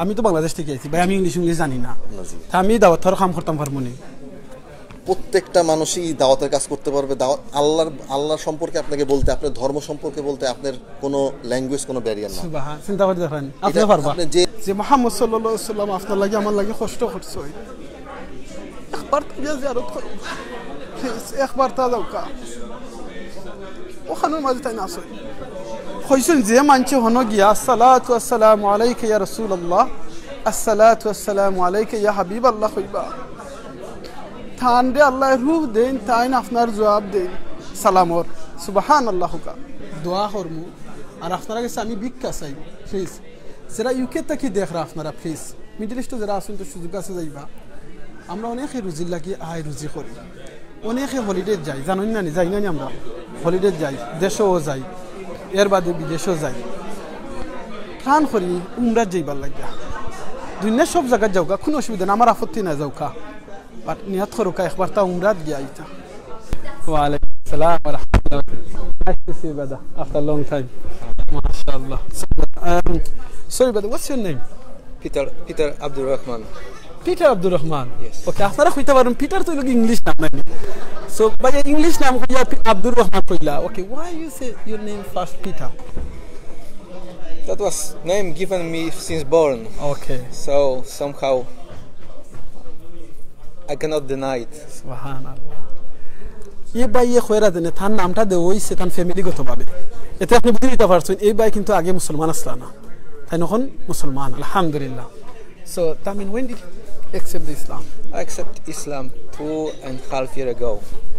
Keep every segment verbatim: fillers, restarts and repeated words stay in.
আমি তো বাংলাদেশ থাকি আইছি ভাই, আমি ইংলিশ ইংলিশ জানি না। না, জি। তা আমি দাওয়াতর কাম করতাম পারমু নি? প্রত্যেকটা মানুষই দাওয়াতের কাজ করতে পারবে। দাওয়াত, আল্লাহর আল্লাহর সম্পর্কে আপনাকে বলতে, আপনার ধর্ম সম্পর্কে বলতে আপনার কোনো ল্যাঙ্গুয়েজ, কোনো ব্যারিয়ার না। সুবহান, চিন্তা করি দেখেন, আপনি এটা পারবা। আপনি যে যে মোহাম্মদ সাল্লাল্লাহু আলাইহি ওয়াসাল্লাম আপনার লাগি আমার লাগি কষ্ট করছে, একবার তাইয়া জিয়ারত করো, প্লিজ, একবার তা যাওকা। ওখানোর মাঝে তাইন আছইন, কইছইন যে মানষে হনো গিয়া আসসালাতু আসসালামু আলাইকা ইয়া রাসূলুল্লাহ, আসসালাতু আসসালামু আলাইকা ইয়া হাবিবাল্লাহ কইবা, তানরে আল্লায় রুহ দেইন, তাইন আপনার জবাব দেইন সালামর। সুবহানাল্লাহ কউকা। দোয়া করমু, আর আপনারার গেছে আমি ভিক্ষা চাই, প্লিজ। যেরা ইউকে থাকি দেখরা আপনারা, প্লিজ, মিডল ইস্টো যেরা আছইন তো সুযোগ আছে যাইবা। আমরা অনেকে রুজির লাগি আয় রুজি করি, অনেকে হলিডেত যাই, জানইন না নি, যাই না নি আমরা? হলিডেত যাই, দেশও যাই, এর বাদে বিদেশও যাই। প্ল্যান করি উমরাত যাইবার লাগিয়া। দুনিয়ার সব জাগাত যাওকা, কুনু অসুবিধা না, আমার আপত্তি নাই, যাওকা। But নিয়ত করুকা একবার তা উমরাত গিয়া আইতা। ওয়ালাইকুম আসসালাম ওয়া রাহমাতুল্লাহ। Nice to see you, brother, after a long time. মাশাআল্লাহ। Um, sorry, brother, what's your name? Peter, Peter Abdul Rahman. Peter Abdur Rahman. Yes. ওকে, আপনারা কইতা পারইন, পিটার তো ইংলিশ নাম নায়নি? So ভাই, ইংলিশ নাম কইয়া পি-, আব্দুর রহমান কইলা। Okay, why you say your name first Peter? That was name given me since born. Okay. So somehow I cannot deny it. সুবহানাল্লাহ। ই ভাইয়ে কইরা দেনে, তান নামটা দেওয়া অইছে তান ফ্যামিলিগতভাবে। এতে আপনে বুঝি দিতা পারছইন, ই ভাই কিন্তু আগে মুসলমান আছলা না, তাইন অখন মুসলমান, আলহামদুলিল্লাহ। So, Tamin, when did you accept the Islam? I accept Islam two and a half year ago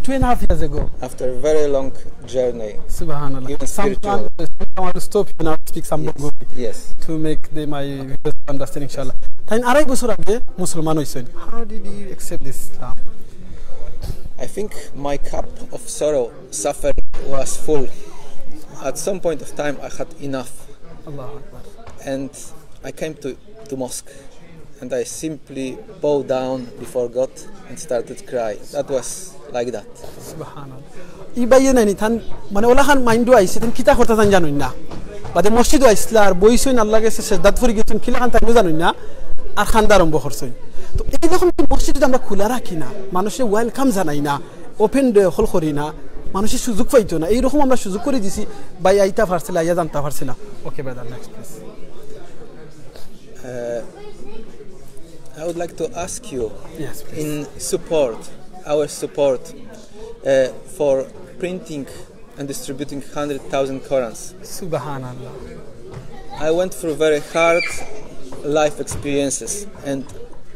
Two and a half years ago. after a very long journey. Subhanallah. Even Some spiritual. Some want to stop you now, speak some Yes. Bangla. Yes. To make the, my viewers understand, inshallah. তাইন আড়াই বছর আগে মুসলমান অইছইন। How did you accept this Islam? I think my cup of sorrow, suffering was full. At some point of time, I had enough, আল্লাহু আকবার। and I came to, to mosque, and I simply bowed down before God and started cry. That was like that. সুবহানাল্লাহ। ই ভাইয়ে নায়নি, তান মানে অলাখান মাইন্ডো আইছে, তাইন কিতা করতা তাইন জানইন না। বাদে মসজিদো আইছলা আর বইছইন, আল্লাহর গেছে সেজদাত পড়ি গেছইন, কিলাখান তাইনও জানইন না, আর কান্দা আরম্ভ করছইন। তো এইরকম কি মসজিদ আমরা খোলা রাখি না, মানুষরে ওয়েলকাম জানাই না, ওপেন ডে হকল করি না, মানুষে সুযোগ পাইতো না, এইরকম আমরা সুযোগ করি দিছি, ভাই আইতা পারছিলা, আইয়া জানতা পারছিলা। Okay, brother, next, please. Uh, I would like to ask you Yes, please. in support, our support uh, for printing and distributing hundred thousand Korans. সুবহানাল্লাহ। I went through very hard life experiences, and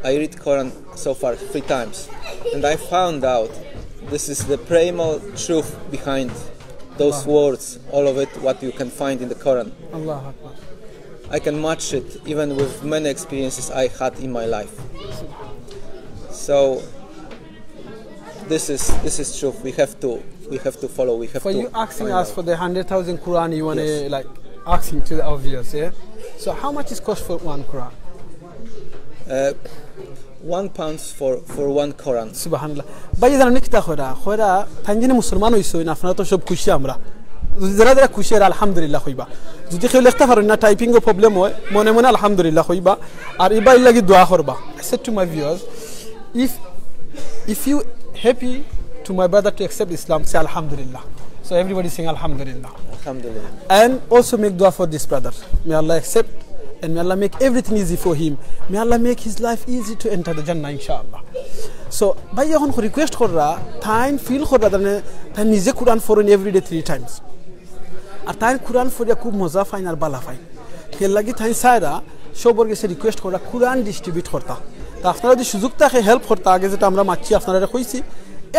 I read Koran so far three times, and I found out this is the primal truth behind those Wow. words, all of it, what you can find in the Koran. আল্লাহু আকবার। I can match it even with many experiences I had in my life. So this is this is truth. We have to we have to follow. We have For to you asking find us out. For the hundred thousand Quran, you wanna Yes. like asking to the obvious, yeah? So how much is cost for one Quran? Uh, one pounds for for one Quran. সুবহানাল্লাহ। ভাই, জানো নি কিতা কইরা? কইরা, তাইন যেনে মুসলমান অইছইন, আপনারা তো সব খুশি আমরা। যদি যারা যারা খুশি, এরা আলহামদুলিল্লাহ কইবা। যদি কেউ লেখতা পারইন না, টাইপিংও প্রবলেম অয়, মনে মনে আলহামদুলিল্লাহ কইবা। আর ই ভাইর লাগি দোয়া করবা। I said to my viewers, if, if you happy to my brother to accept Islam, say Alhamdulillah. So everybody sing Alhamdulillah. Alhamdulillah. And also make dua for this brother. May Allah accept and may Allah make everything easy for him. May Allah make his life easy to enter the Jannah, inshallah. So, ভাই, অখন রিকোয়েস্ট কররা, তাইন ফিল কররা, তাইন নিজে কোরআন পড়ইন every day three times. আর তাইন কোরআন পড়িয়া খুব মজা পাইন আর বালা পাইন। এর লাগি তাইন চাইরা সবর গেছে রিকোয়েস্ট কররা কোরআন ডিস্ট্রিবিউট করতা। তা আপনারা যদি সুযোগ থাকে হেল্প করতা, আগে যেটা আমরা মাতছি আপনারারে কইছি,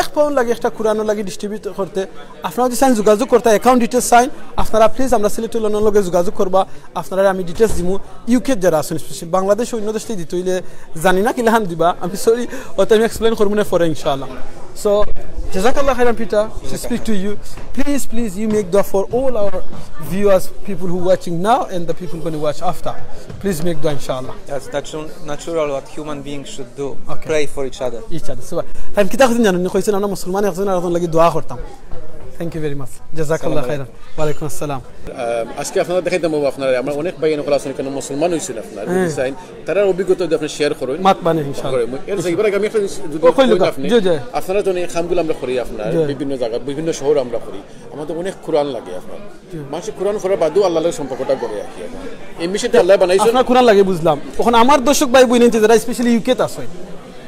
এক পাউন্ড লাগে একটা কোরআনর লাগি ডিস্ট্রিবিউট করতে। আপনারা যদি চাইন যোগাযোগ করতা, অ্যাকাউন্ট ডিটেলস চাইন, আপনারা প্লিজ আমরা সিলেটি লন্ডন লগে যোগাযোগ করবা, আপনারারে আমি ডিটেলস দিমু। ইউকে যারা আছইন স্পেশাল, বাংলাদেশ অন্য দেশ থাকি দিতে অইলে জানি না কিলাখান দিবা, আমি সরি, ওটা আমি এক্সপ্লেইন করমু না পরে ইনশাআল্লাহ। So, jazakallah khairan, Peter, to speak to you. Please, please, you make dua for all our viewers, people who watching now and the people gonna watch after. Please make dua, inshallah. That's natu- natural, what human beings should do. Okay. Pray for each other. Each other. সুবহান। তাইন কিতা কইছইন জানো নি? কইছইন আমরা মুসলমান একজন আরকজন লাগি দোয়া করতাম। Thank you very much. জাযাকাল্লাহ খাইরান। ওয়ালাইকুম আসসালাম। আহ, আজকে আপনারা দেখাইতাম বাবা, আপনারা, আমরা অনেক ভাই এখানে আছেন, এখানে মুসলমান হইছেন আপনারা, হ্যাঁ। বুঝছেন? তারার অভিজ্ঞতা যদি আপনি শেয়ার করেন, মাত বানে ইনশাআল্লাহ। করেন। এর আগে আমি একটা জিনিস যদি ও, কইলো কই কা? আপনি, জি, জি। আপনারা তো অনেক কামগুলো আমরা করি, আপনার জি। বিভিন্ন জায়গা, বিভিন্ন শহর আমরা করি, আমাদের অনেক কোরআন লাগে আপনার। জি। মানুষের কোরআন পড়ার বাদেও আল্লাহর লগে সম্পর্কটা গড়ে রাখি এখন। এই মিশনটা আল্লাহ বানাইছেন। আপনার কোরআন লাগে বুঝলাম। এখন আমার দর্শক ভাই বইন যারা স্পেশালি ইউকেতে আছে,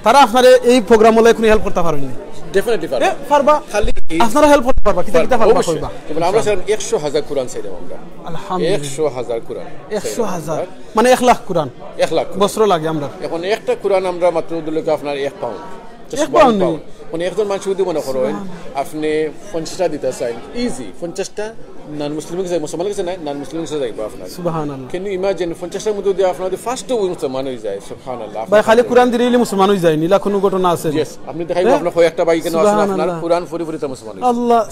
তারা আপনারে এই প্রোগ্রাম হলে কোনো হেল্প করতে পারবেন না? ডেফিনেটলি পারবা। এ, পারবা। খালি এই আপনারা হেল্প করতে পারবা, কিতা কিতা পারবা অবশ্যই। কইবা? যেমন আমরা ইনশাআল্লাহ। স্যার একশো হাজার কোরআন চাইলাম আমরা। আলহামদুলিল্লাহ। একশো হাজার কোরআন একশো হাজার। চাইলাম আমরা। মানে এক লাখ কোরআন। এক লাখ কোরআন। বছরও লাগে আমরা। এখন একটা কোরআন আমরা মাত্র দিলে কি আপনার এক পাউন্ড। Just এক পাউন্ড one নেই। Pound। মানে একজন মানুষ যদি মনে করেন সুবহানাল্লাহ। আপনি পঞ্চাশটা দিতে চান, ইজি, পঞ্চাশটা নন মুসলিম গেছে, মুসলমান গেছে না, নন মুসলিম গেছে যাইবো আপনার। সুবহানাল্লাহ। Can you imagine, পঞ্চাশটার মধ্যে যদি আপনার যদি ফার্স্ট ওই মুসলমান হয়ে যায়, সুবহানাল্লাহ। ভাই, খালি কোরআন দিলেই মুসলমান হয়ে যায়, নিলা কোনো ঘটনা আছে নি? Yes, আপনি দেখাইবো হ্যাঁ? আপনার কয়েকটা ভাই কেন আছেন, আপনার সুবহানাল্লাহ। কোরআন পড়ি পড়ি তো মুসলমান হয়ে যায়। আল্লাহ,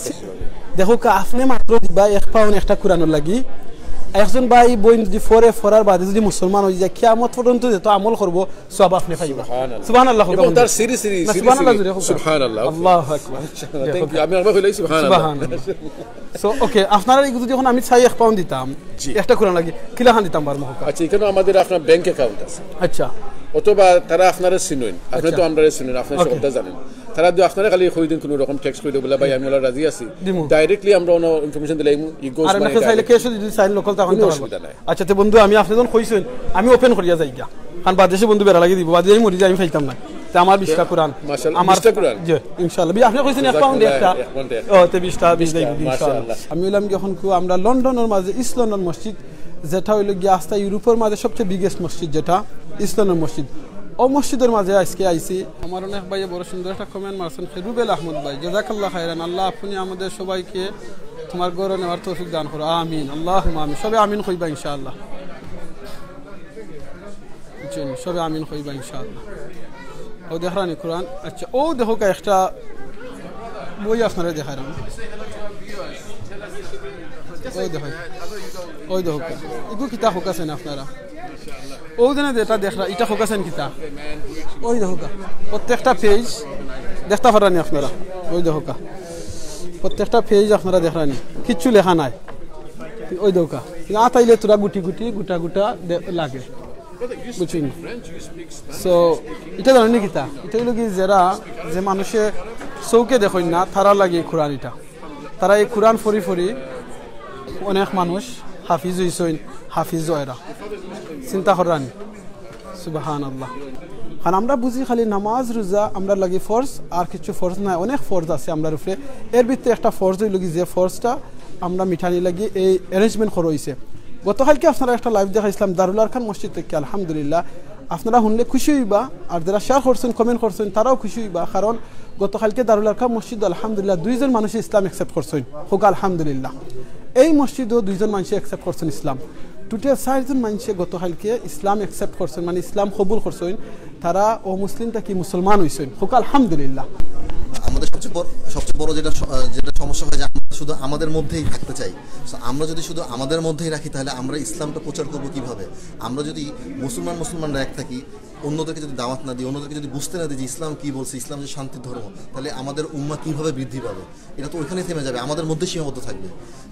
দেখো কা, আপনি মাত্র দিবা এক পাউন্ড একটা কোরআনর লাগি। একজন ভাই বইন যদি পড়ে, পড়ার বাদে যদি মুসলমান হয়ে যায়, কিয়ামত পর্যন্ত যত আমল করবো, সওয়াব আপনি পাইবা। সুবহানাল্লাহ। সুবহানাল্লাহ, এবং তার সিরি সিরি, না, সিরি সুবহানাল্লাহ সিরি। জুড়ে হোক। সুবহানাল্লাহ। আল্লাহু আকবার। Thank you। আমি আবার কইলাই সুবহানাল্লাহ। সুবহানাল্লাহ। So, okay, আপনারা এই যদি এখন আমি চাই এক পাউন্ড দিতাম, জি। একটা কোরআন লাগি, কিলাখান দিতাম বার মহকা? আচ্ছা, এখানে আমাদের আপনার ব্যাংক অ্যাকাউন্ট আছে। আচ্ছা। অথবা তারা আপনারা চিনইন, আপনি আচ্ছা। তো আমরা চিনইন, আপনার okay। সবটা জানেন। তারা যদি আপনারা খালি কই দিন কোনো রকম টেক্সট করে দেবো, বলে, "ভাই, আমি ওলা রাজি আছি।" দিমু। Directly আমরা অন্য ইনফরমেশন দিলে, ই গোস আর মানে এমনি চাইলে direct। ক্যাশও যদি চাইন লোকাল তখন কোনো দিতে পারবো। অসুবিধা নাই। আচ্ছা, তে বন্ধু, আমি আপনি যখন কইছেন, আমি ওপেন করিয়া যাই গিয়া। কারণ বাদ দেশে বন্ধু বেড়া লাগিয়ে দিব, বাদে আমি মরি যাই, আমি পাইতাম না। তে আমার বিশটা কোরআন। মাশাআল্লাহ, আমার বিশটা কোরআন? জি, ইনশাআল্লাহ। বি-, আপনি কইছেন এক পাউন্ডে জাযাকাল্লাহ, একটা। এক পাউন্ডে একটা। ও, তে বিশটা, বিশ বিশটা, দেই, ইনশাআল্লাহ। মাশাআল্লাহ। আমি হইলাম কি এখন কু-, আমরা লন্ডনের মাঝে ইস্ট লন্ডন মসজিদ, যেটা হইলো গিয়া আস্তা ইউরোপের মাঝে সবচেয়ে বিগেস্ট মসজিদ, যেটা ইস্ট লন্ডন মসজিদ। ও মসজিদের মাঝে আজকে আইছি। আমার অনেক ভাইয়ে বড় সুন্দর একটা কমেন্ট মারছেন, রুবেল আহমদ ভাই, জাযাকাল্লাহ খাইরান। আল্লাহ আপনি আমাদের সবাইকে তোমার ঘরে নেওয়ার তৌফিক দান করো, আমিন, আল্লাহুম্মা আমিন। সবে আমিন কইবা ইনশাআল্লাহ। বুঝছেন? সবে আমিন কইবা ইনশাআল্লাহ। ও দেখরানি কোরআন। আচ্ছা, ও দেখো কা একটা বই আপনারে দেখাইরাম। ওই দেখো, ওই দেখো কা। ইগু কিতা হোক আছেন আপনারা? ও জানে যেটা দেখরা, এটা হোক আছেন কিতা? ওই দেখো কা। প্রত্যেকটা পেজ দেখতা পাররানি আপনারা। ওই দেখো কা। প্রত্যেকটা পেজ আপনারা দেখরানি। কিচ্ছু লেখা নাই। ওই দেখো কা। কিন্তু আতাইলে তোরা গুটি গুটি, গুটা গুটা দে-, লাগে। বুঝছইন? So, এটা জানেন নি কিতা? এটা হইলো কি, যারা, যে মানুষে চউখে দেখইন না, তারার লাগি এই কোরআন এটা। তারা এই কোরআন ফড়ি ফড়ি অনেক মানুষ হাফিজ হইছইন, হাফিজ অয়রা। চিন্তা কররানি। সুবহানাল্লাহ। কারণ আমরা বুঝি খালি নামাজ, রোজা আমরার লাগি ফরজ, আর কিছু ফরজ নাই, অনেক ফরজ আছে আমরার উপরে। এর ভিতরে একটা ফরজ হইলো কি, যে ফরজটা আমরা মিটানি লাগি এই অ্যারেঞ্জমেন্ট করা হইছে। গতকালকে আপনারা একটা লাইভ দেখাইছিলাম দারুল আরকান মসজিদ থেকে, আলহামদুলিল্লাহ। আপনারা শুনলে খুশি হইবা, আর যারা শেয়ার করছেন, কমেন্ট করছেন, তারাও খুশি হইবা, কারণ গতকালকে দারুল আরকান মসজিদ আলহামদুলিল্লাহ দুইজন মানুষে ইসলাম অ্যাকসেপ্ট করছেন, হোক আলহামদুলিল্লাহ। এই মসজিদও দুইজন মানুষে অ্যাকসেপ্ট করছেন ইসলাম। টোটাল চারজন মানুষে গতকালকে ইসলাম অ্যাকসেপ্ট করছেন, মানে ইসলাম কবুল করছেন, তারা অমুসলিম থাকি মুসলমান হইছেন, হোক আলহামদুলিল্লাহ। আমাদের সবচেয়ে বড়, সবচেয়ে বড় যেটা স-, আহ, যেটা সমস্যা হয় যে আমরা শুধু আমাদের মধ্যেই থাকতে চাই। So, আমরা যদি শুধু আমাদের মধ্যেই রাখি, তাহলে আমরা ইসলামটা প্রচার করব কিভাবে? আমরা যদি মুসলমান মুসলমানরা এক থাকি, অন্যদেরকে যদি দাওয়াত না দিই, অন্যদেরকে যদি বুঝতে না দিই যে ইসলাম কি বলছে, ইসলাম যে শান্তির ধর্ম, তাহলে আমাদের উম্মাহ কিভাবে বৃদ্ধি পাবে? এটা তো ওইখানে থেমে যাবে, আমাদের মধ্যে সীমাবদ্ধ থাকবে।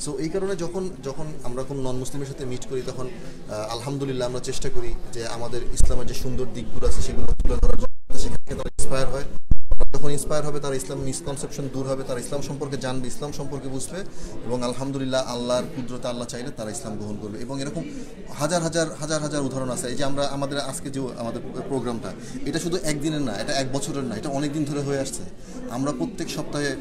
So, এই কারণে যখন, যখন আমরা কোনো নন মুসলিমের সাথে মিট করি, তখন, আহ, আলহামদুলিল্লাহ, আমরা চেষ্টা করি যে আমাদের ইসলামের যে সুন্দর দিকগুলো আছে, সেগুলো তুলে ধরার জন্য, যাতে সেখান থেকে তারা ইন্সপায়ার হয়। যখন ইন্সপায়ার হবে, তারা ইসলাম মিসকনসেপশন দূর হবে, তারা ইসলাম সম্পর্কে জানবে, ইসলাম সম্পর্কে বুঝবে, এবং আলহামদুলিল্লাহ, আল্লাহর কুদরতে, আল্লাহ চাইলে তারা ইসলাম গ্রহণ করবে। এবং এরকম হাজার হাজার, হাজার হাজার উদাহরণ আছে। এই যে আমরা, আমাদের আজকে যে আমাদের প্রোগ্রামটা, এটা শুধু একদিনের না, এটা এক বছরের না, এটা অনেক দিন ধরে হয়ে আসছে। আমরা প্রত্যেক সপ্তাহে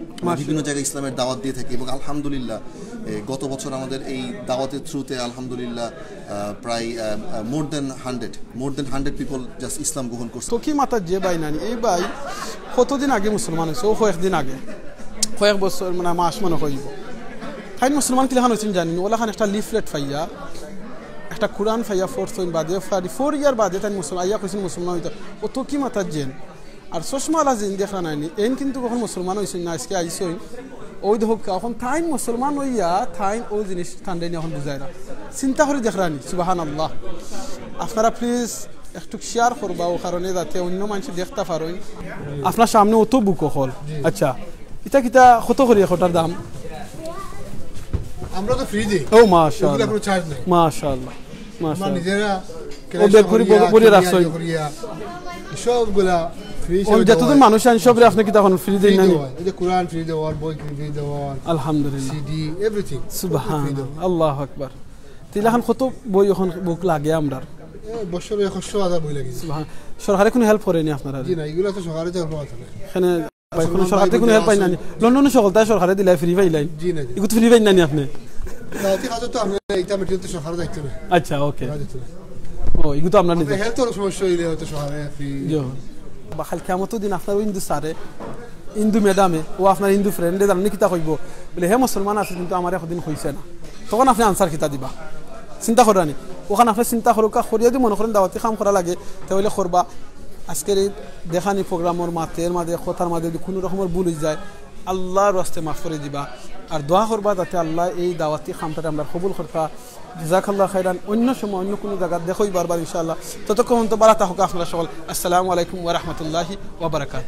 মাশাআল্লাহ। বিভিন্ন জায়গায় ইসলামের দাওয়াত দিয়ে থাকি এবং আলহামদুলিল্লাহ, এই গত বছর আমাদের এই দাওয়াতের থ্রুতে আলহামদুলিল্লাহ, আহ, প্রায়, আহ, আহ, more than hundred, more than hundred people just ইসলাম গ্রহণ করছে। তো কি মাতার যে ভাই নানি, এই ভাই কতদিন আগে মুসলমান হয়েছে? ও কয়েকদিন আগে, কয়েক বছর, মানে, মাস মনে কইব। তাইন মুসলমান কিলাখান হয়েছেন জানি না, ওলাখান একটা লিফলেট পাইয়া, একটা কোরআন পাইয়া, ফোর সইন বাদে, ফোর ইয়ার বাদে তাইন মুসলমান, আইয়া কইছেন মুসলমান হইতে। ও তো কি মাতার জেন? আর চশমাওয়ালা জিন দেখরা নাইনি, এইন কিন্তু কখন মুসলমান হইছইন না, আজকে আইছইন। ওই দেখো, এখন তাইন মুসলমান হইয়া, তাইন ওই জিনিস তানরে নিয়া এখন বুঝাইরা। চিন্তা করি দেখরানি, সুবহানাল্লাহ। আপনারা প্লিজ একটু শেয়ার করবা, ও কারণে যাতে অন্য মানুষ দেখতা পারইন। আপনার সামনে অত বুক অকল। আচ্ছা, ইতা কিতা কত করি একটার দাম? আমরা তো ফ্রি দিই। ও মাশাআল্লাহ। এগুলা কোনো চার্জ নাই। মাশাআল্লাহ। আমরা মাশাআল্লাহ। নিজেরা ও বের করি বড়, বড় রাখছইন। সবগুলা ফ্রি। ও যতজন মানুষ আইন সবরে আপনে কিতা অখন ফ্রি দেইন না নি? এই যে কোরআন ফ্রি দেওয়ার, বই ফ্রি দেওয়ার, আলহামদুলিল্লাহ। CD, everything. সুবহানাল্লাহ। আল্লাহু আকবার। তিলা খান কত বই অখন বুক লাগে আমরার? বছরে একশো হাজার বই লাগে। সুবহান। সরকারে কোনো হেল্প করেনি আপনারা? জি না, এগুলা তো সরকারে তো হেল্প আছে না। এখানে ভাই, কোনো সরকার থেকে কোনো হেল্প পাইন না নি? লন্ডনে সকল তাই সরকারে দিলাই ফ্রি পাইলাইন। জি না, জি। ইগু তো ফ্রি পাইন না নি আপনে? দাওয়াতি কাজে তো আমরা এটা মেটেরিয়াল তো সরকারে দায়িত্ব না। আচ্ছা, ওকে। সরকারে দিতে না। ও, ইগু তো আপনার নিজে। হেলথ অনেক সমস্যা হইলে হয়তো সরকারে ফ্রি। জি। বা খালি কিয়ামতর দিন আপনার ওই হিন্দু স্যারে, হিন্দু ম্যাডামে, ও আপনার হিন্দু ফ্রেন্ডে জানলে কিতা কইব? বলে, "হে মুসলমান আছে কিন্তু আমার একদিন কইছে না।" তখন আপনে আনসার কিতা দিবা? চিন্তা করা নি। অখান আপনে চিন্তা করউক্কা, করিয়া যদি মনে করেন দাওয়াতি কাম করা লাগে, তাহলে করবা। আজকের এই দেখানি প্রোগ্রামর মাতের মাঝে, কথার মাঝে যদি কোনো রকমের ভুল হয়ে যায়, আল্লাহর ওয়াস্তে মাফ করে দিবা। আর দোয়া করবা যাতে আল্লাহ এই দাওয়াতি কামটারে আমরা কবুল করতা। জাযাকাল্লাহ খাইরান। অন্য সময় অন্য কোনো জায়গা দেখই বারবার ইনশাআল্লাহ। ততক্ষণ তো বালা থাকুক আপনারা সকল। আসসালামু আলাইকুম ওয়া রাহমাতুল্লাহি ওয়া বারাকাতুহু।